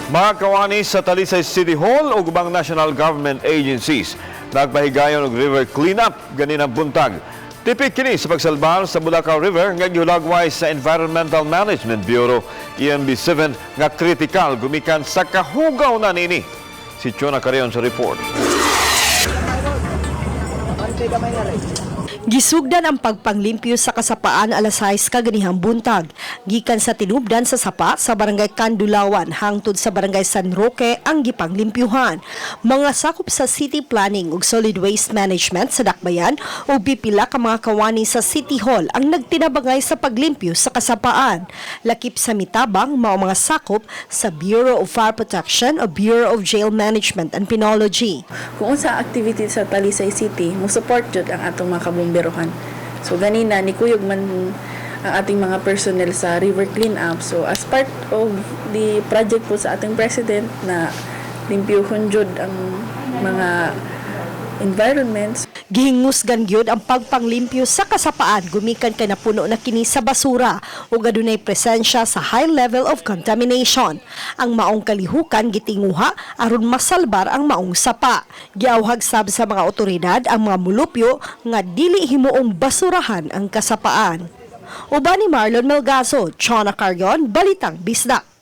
Mga kawani sa Talisay City Hall ug ubang national government agencies nagpahigayon og river cleanup ganinang buntag. Tipik kini sa pagsalbar sa Bulacao River nga gihulagway sa Environmental Management Bureau EMB 7 nga kritikal gumikan sa kahugaw na nini. Si Chona Carion sa report. Gisugdan ang pagpanglimpyo sa kasapaan alas 6 kaganihang buntag. Gikan sa tinubdan sa sapa sa Barangay Kandulawan hangtod sa Barangay San Roque ang gipanglimpyuhan. Mga sakop sa City Planning ug Solid Waste Management sa Dakbayan ug pipila ka mga kawani sa City Hall ang nagtinabangay sa paglimpyo sa kasapaan. Lakip sa mitabang mao mga sakop sa Bureau of Fire Protection o Bureau of Jail Management and Penology. Kung unsa activity sa Talisay City, mo support jud ang atong mga kabomberohan. So ganina nikuyog man ang ating mga personnel sa river clean up. So as part of the project po sa ating president na limpyuhon jud ang mga environments. Gihingusgan gyud ang pagpanglimpyo sa kasapaan gumikan kay napuno na kini sa basura ug adunay presensya sa high level of contamination. Ang maong kalihukan gitinguha aron masalbar ang maong sapa. Giawhag sab sa mga otoridad ang mga mulupyo nga dili himuong basurahan ang kasapaan. Uban ni Marlon Melgazo, Chona Cargon, Balitang Bisdak.